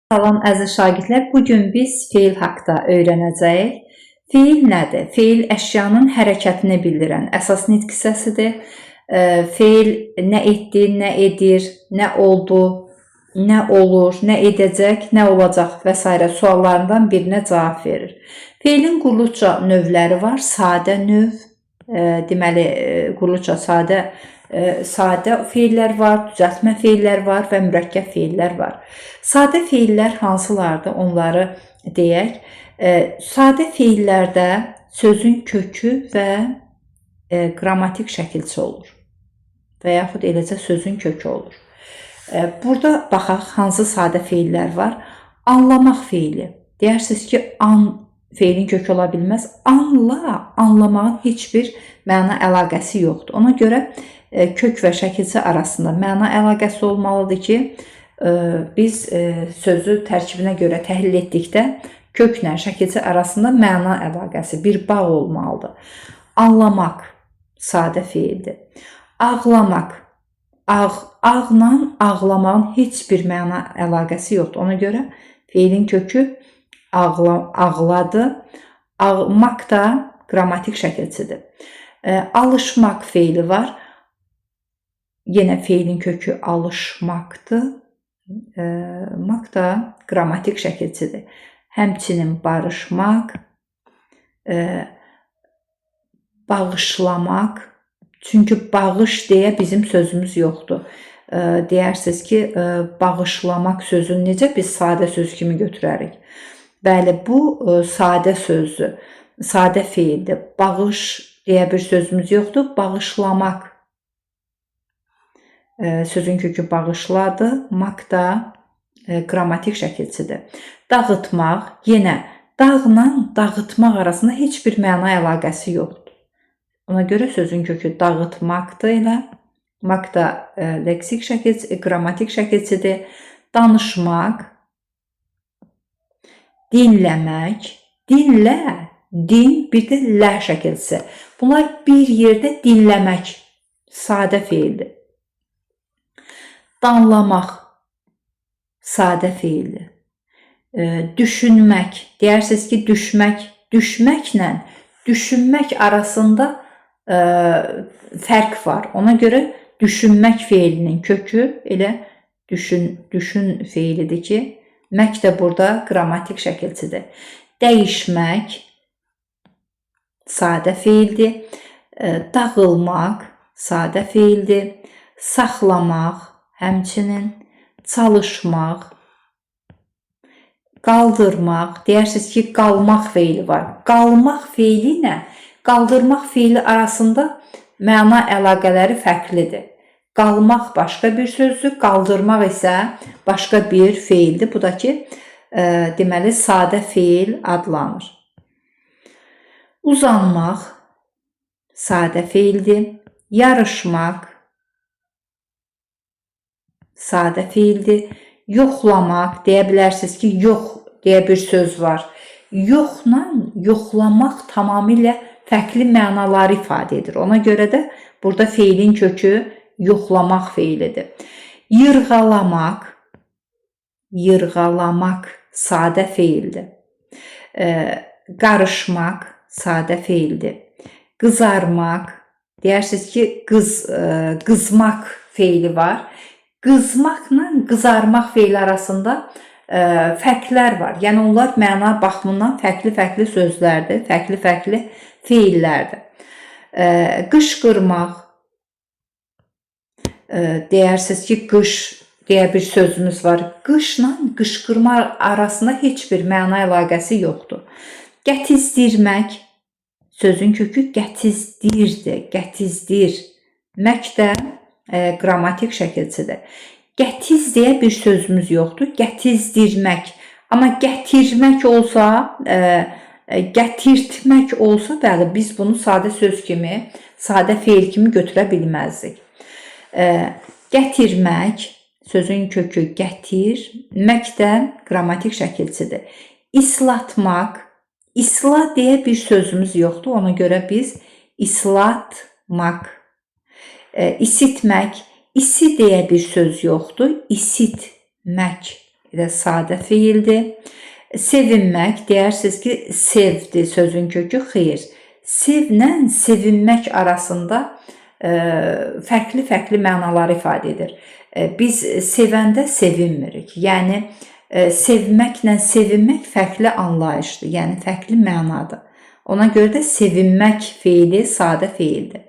Salam əziz şagirdlər. Bu gün biz feil haqqında öyrənəcəyik. Feil nədir? Feil əşyanın hərəkətini bildirən əsas nitq hissəsidir. Feil nə etdi, nə edir, nə oldu, nə olur, nə edəcək, nə olacaq və s. suallarından birinə cavab verir. Feilin quruluşca növləri var. Sadə növ, deməli quruluşca sadə feillər var, düzəltmə feillər var və mürəkkəb feillər var. Sadə feillər hansılardır? Onları deyək. Sadə feillərdə sözün kökü və qrammatik şəkilçi olur və yaxud eləcə sözün kökü olur. Burada baxaq hansı sadə feillər var. Anlamaq feili. Deyərsiniz ki, an feilin kökü ola bilməz. Anla, anlamağın heç bir məna əlaqəsi yoxdur. Ona görə kök və şəkilçi arasında məna əlaqəsi olmalıdır ki, biz sözü tərkibinə görə təhlil etdikdə köklə şəkilçi arasında məna əlaqəsi, bir bağ olmalıdır. Anlamaq sadə feildir. Ağlamaq. Ağla ağlamağın heç bir məna əlaqəsi yoxdur. Ona görə feilin kökü ağladı. Ağmaq da qrammatik şəkilçidir. Alışmaq feili var. Yenə feilin kökü alışmaqdır. Maq da qrammatik şəkilçidir. Həmçinin barışmaq, bağışlamaq. Çünki bağış deyə bizim sözümüz yoxdur. Deyərsiniz ki, bağışlamaq sözünü necə biz sadə söz kimi götürərik? Bəli, bu sadə sözdür, sadə feildir. Bağış deyə bir sözümüz yoxdur. Bağışlamaq. Sözün kökü bağışladı, maq da qrammatik şəkilçidir. Dağıtmaq, yenə dağla dağıtmaq arasında heç bir məna əlaqəsi yoxdur. Ona görə sözün kökü dağıtmaqdır elə. Maq da leksik şəkilçi, qrammatik şəkilçidir. Danışmaq, dinləmək, dinlə, din, bir də lə şəkilçisi. Bunlar bir yerdə dinləmək sadə feildir. Danlamaq sadə feildir. Düşünmək, deyərsiniz ki, düşmək, düşməklə düşünmək arasında fərq var. Ona görə düşünmək feilinin kökü elə düşün feilidir ki, mək də burada qrammatik şəkilçidir. Dəyişmək sadə feildir. Dağılmaq sadə feildir. Saxlamaq həmçinin, çalışmaq, qaldırmaq. Deyərsiniz ki, qalmaq feili var. Qalmaq feili ilə qaldırmaq feili arasında məna əlaqələri fərqlidir. Qalmaq başqa bir sözdür, qaldırmaq isə başqa bir feildir. Bu da ki, deməli, sadə feil adlanır. Uzanmaq sadə feildir. Yarışmaq sadə feildir. Yoxlamaq, deyə bilərsiniz ki, yox deyə bir söz var. Yoxla yoxlamaq tamamilə fərqli mənaları ifadə edir. Ona görə də burada feilin kökü yoxlamaq feilidir. Yırğalamaq, yırğalamaq sadə feildir. Qarışmaq sadə feildir. Qızarmaq, deyərsiniz ki, qızmaq feili var. Qızmaqla qızarmaq feili arasında fərqlər var. Yəni onlar məna baxımından fərqli-fərqli sözlərdir, fərqli-fərqli feillərdir. Qışqırmaq, deyərsiniz ki, qış deyə bir sözümüz var. Qışla qışqırma arasında heç bir məna əlaqəsi yoxdur. Gətizdirmək, sözün kökü gətizdirdir, gətizdir. Mək də qrammatik şəkilçidir. Gətiz deyə bir sözümüz yoxdur. Gətizdirmək. Amma gətirmək olsa, gətirtmək olsa, bəli, biz bunu sadə söz kimi, sadə feil kimi götürə bilməzdik. Gətirmək, sözün kökü gətir, mək də qrammatik şəkilçidir. İslatmaq, islah deyə bir sözümüz yoxdur. Ona görə biz islatmaq. İsitmək, isi deyə bir söz yoxdur. İsitmək. də sadə feildir. Sevinmək, deyərsiniz ki, sevdi sözün kökü, xeyr. Sevlə sevinmək arasında fərqli-fərqli mənaları ifadə edir. Biz sevəndə sevinmirik. Yəni, sevməklə sevinmək fərqli anlayışdır, yəni fərqli mənadır. Ona görə də sevinmək feili sadə feildir.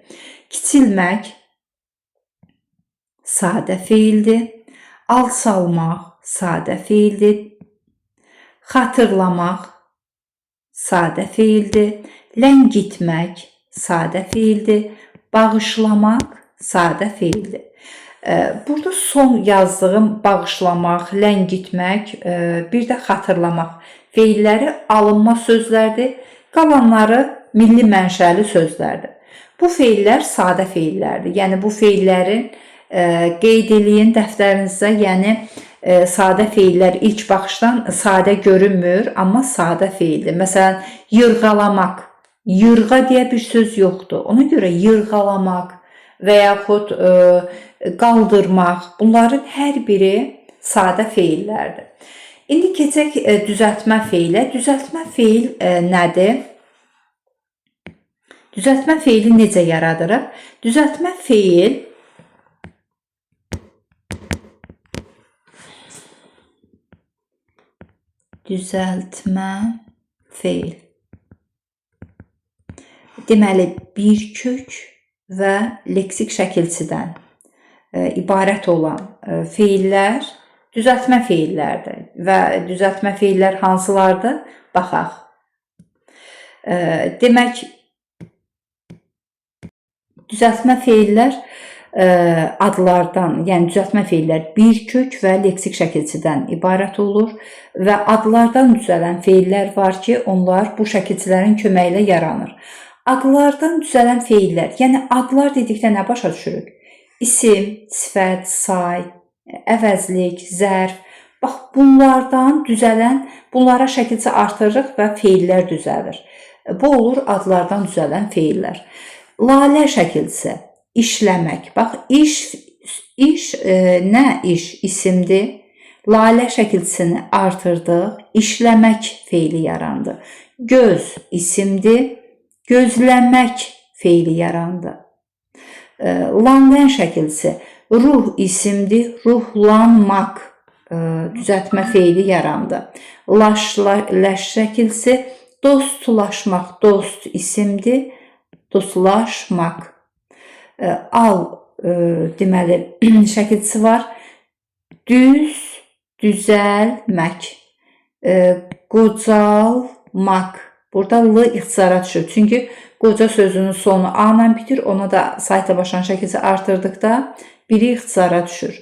Kiçilmək sadə feildir. Alçalmaq sadə feildir. Xatırlamaq sadə feildir. Ləngitmək sadə feildir. Bağışlamaq sadə feildir. Burada son yazdığım bağışlamaq, ləngitmək, bir də xatırlamaq feilləri alınma sözlərdir. Qalanları milli mənşəli sözlərdir. Bu feillər sadə feillərdir. Yəni bu feillərin qeyd eləyin dəftərinizə, yəni sadə feillər ilk baxışdan sadə görünmür, amma sadə feildir. Məsələn, yırğalamaq. Yırğa deyə bir söz yoxdur. Ona görə yırğalamaq və yaxud qaldırmaq, bunların hər biri sadə feillərdir. İndi keçək düzəltmə feilə. Düzəltmə feil nədir? Düzəltmə feili necə yaradırıq? Düzəltmə feil Deməli, bir kök və leksik şəkilçidən ibarət olan feillər düzəltmə feillərdir. Və düzəltmə feillər hansılardır? Baxaq. Demək, düzəltmə feillər adlardan, yəni düzəltmə feillər bir kök və leksik şəkilçidən ibarət olur və adlardan düzələn feillər var ki, onlar bu şəkilçilərin köməyi ilə yaranır. Adlardan düzələn feillər, yəni adlar dedikdə nə başa düşürük? İsim, sifət, say, əvəzlik, zərf. Bax, bunlardan düzələn, bunlara şəkilçi artırırıq və feillər düzəlir. Bu olur adlardan düzələn feillər. Lalə şəkilçisi, işləmək. Bax, iş nə iş? İsimdir. Lalə şəkilçisini artırdıq, işləmək feili yarandı. Göz isimdir, gözləmək feili yarandı. Lanlən şəkilçisi, ruh isimdir, ruhlanmaq düzəltmə feili yarandı. Laş, ləş şəkilçisi, dostlaşmaq, dost isimdir, dostlaşmaq. Al deməli şəkilçisi var. Düz, düzəlmək, qocalmaq. Burada L ixtisara düşür. Çünki qoca sözünün sonu A ilə bitir. Ona da saytla başlayan şəkilçi artırdıqda biri ixtisara düşür.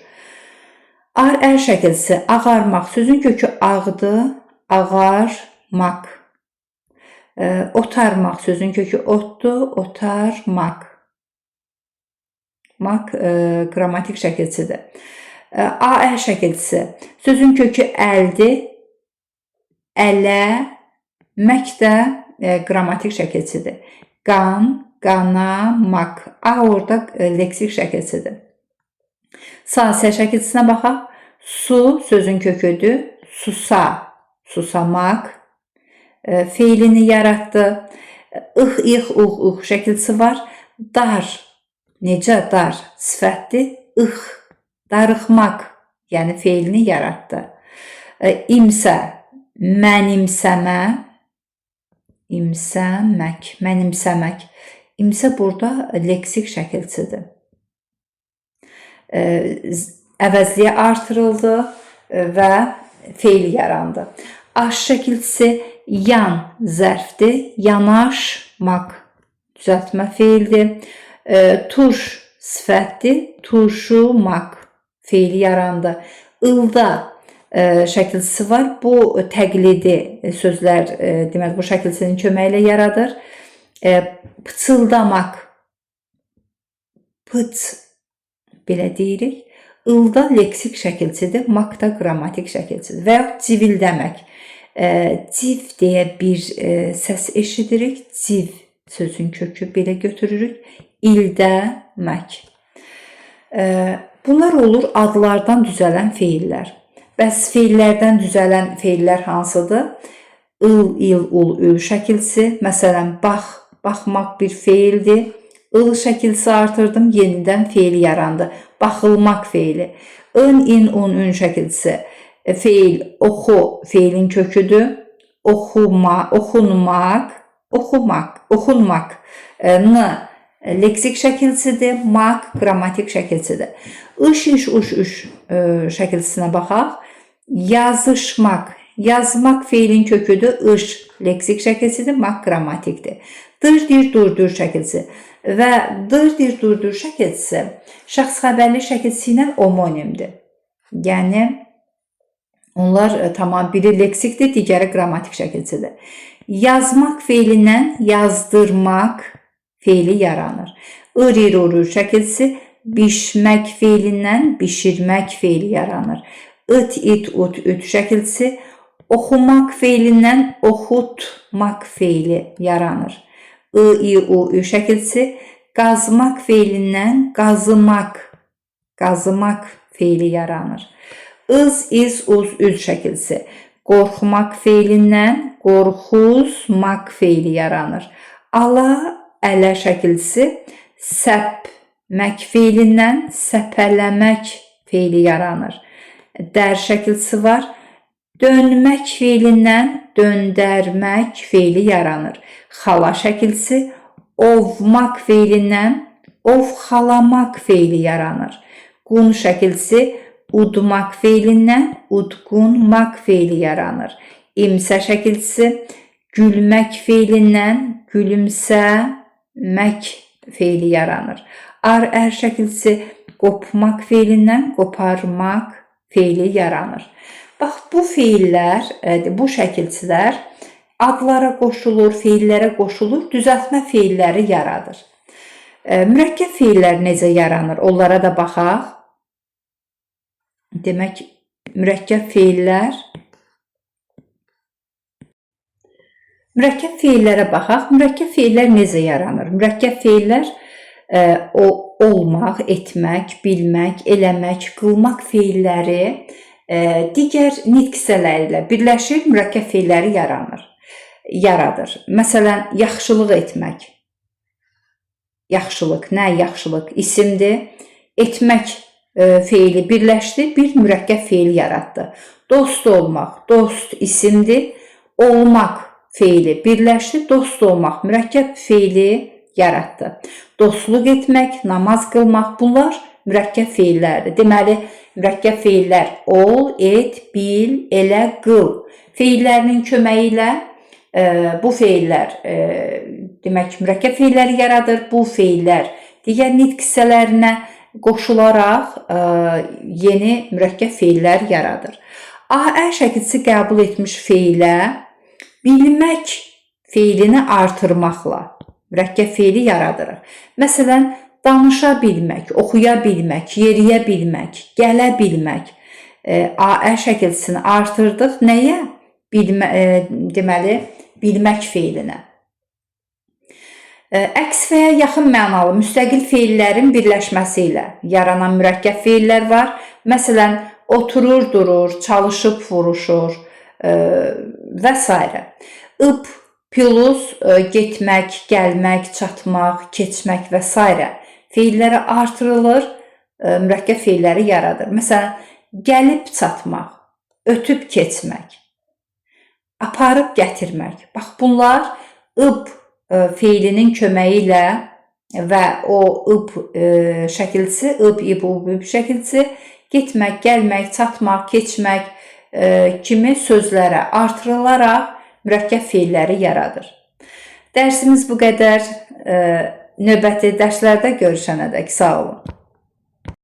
Ar, ər şəkilçisi, ağarmaq. Sözün kökü ağdır, ağarmaq. Otarmaq. Sözün kökü otdur, otarmaq. Maq qrammatik şəkilçidir. A, ə şəkilçisi. Sözün kökü əldir, ələ, mək də qrammatik şəkilçidir. Qan, qanamaq. A orada leksik şəkilçidir. Sasə şəkilçisinə baxaq. Su sözün köküdür. Susa, susamaq feilini yaratdı. İx, ix, ux, ux şəkilçisi var. Dar, necə dar sifətdir? İx, darıxmaq, yəni feilini yaratdı. İmsə, mənimsəmə, imsəmək, mənimsəmək. İmsə burada leksik şəkilçidir. Əvəzliyə artırıldı və feil yarandı. Aş şəkilçisi yan zərfdir, yanaşmaq düzəltmə feildir. Turş sifətdir, turşumaq feili yarandı. Ilda şəkilçisi var. Bu təqlidi sözlər, deməli bu şəkilçinin köməyi ilə yaradır. Pıçıldamaq, pıç belə deyirik. Ilda leksik şəkilçidir, maq da qrammatik şəkilçidir. Və yaxud civildəmək. Civ deyə bir səs eşidirik. Civ sözün kökü belə götürürük. İldəmək. Bunlar olur adlardan düzələn feillər. Bəs feillərdən düzələn feillər hansıdır? Il, il, ul, ül şəkilsi. Məsələn, bax, baxmaq bir feildir. Il şəkilsi artırdım, yenidən feil yarandı. Baxılmaq feili. In, in, un, ün şəkilsi. Feil, oxu feilin köküdür. Oxuma, oxunmaq, oxumaq, oxunmaq. N leksik şəkilsidir, maq qrammatik şəkilsidir. Iş, iş, uş, üş şəkilsinə baxaq. Yazışmaq, yazmaq feilin köküdür. Iş leksik şəkilsidir, maq qrammatikdir. Dır, dir, dur, dür şəkilsi və dır, dir, dur, dür şəkilsi şəxs xəbərli şəkilsi ilə omonimdir. Yəni onlar tamam biri leksikdir, digəri qrammatik şəkilsidir. Yazmaq feilindən yazdırmaq feili yaranır. Ir, ir, ur, ür şəkilsi bişmək feilindən bişirmək feili yaranır. İt, it, ut, üt şəkilsi oxumaq feilindən oxutmaq feili yaranır. I, i, u, ü şəkilsi qazmaq feilindən qazımaq, qazımaq feili yaranır. Iz, iz, uz, üz şəkilsi qorxmaq feilindən qorxuzmaq feili yaranır. Ala, ələ şəkilsi səpmək feilindən səpələmək feili yaranır. Dər şəkilsi var. Dönmək feilindən döndərmək feili yaranır. Xala şəkilsi ovmaq feilindən ovxalamaq feili yaranır. Qun şəkilsi udmaq feilindən udqunmaq feili yaranır. İmsə şəkilsi gülmək feilindən gülümsəmək feili yaranır. Ar, ər şəkilsi qopmaq feilindən qoparmaq feili yaranır. Bax, bu feillər, bu şəkilçilər adlara qoşulur, feillərə qoşulur, düzəltmə feilləri yaradır. Mürəkkəb feillər necə yaranır? Onlara da baxaq. Demək, mürəkkəb feillər. Mürəkkəb feillərə baxaq. Mürəkkəb feillər necə yaranır? Mürəkkəb feillər o olmaq, etmək, bilmək, eləmək, qılmaq feilləri digər nitq hissələri ilə birləşir, mürəkkəb feilləri yaradır. Məsələn, yaxşılıq etmək. Yaxşılıq, nə yaxşılıq isimdir. Etmək feili birləşdi, bir mürəkkəb feil yaratdı. Dost olmaq, dost isimdir. Olmaq feili birləşdi, dost olmaq mürəkkəb feili yaratdı. Dostluq etmək, namaz qılmaq, bunlar mürəkkəb feillərdir. Deməli, mürəkkəb feillər ol, et, bil, elə, qıl feillərinin köməyi ilə bu feillər demək mürəkkəb feilləri yaradır. Bu feillər digər nitq hissələrinə qoşularaq yeni mürəkkəb feillər yaradır. AƏ şəkilsi qəbul etmiş feilə bilmək feilini artırmaqla mürəkkəb feili yaradırıq. Məsələn, danışa bilmək, oxuya bilmək, yeriyə bilmək, gələ bilmək. AƏ şəkilsini artırdıq. Nəyə? Deməli, bilmək feilinə. Əks və ya yaxın mənalı müstəqil feillərin birləşməsi ilə yaranan mürəkkəb feillər var. Məsələn, oturur, durur, çalışıb, vuruşur və s. Ib plus getmək, gəlmək, çatmaq, keçmək və s. feillərə artırılır, mürəkkəb feilləri yaradır. Məsələn, gəlib çatmaq, ötüb keçmək, aparıb gətirmək. Bax, bunlar ıb feilinin köməyi ilə və o ıb şəkilçisi, ıb, ib, ub, üb şəkilçisi getmək, gəlmək, çatmaq, keçmək kimi sözlərə artırılaraq mürəkkəb feilləri yaradır. Dərsimiz bu qədər. Növbəti dərslərdə görüşənədək sağ olun.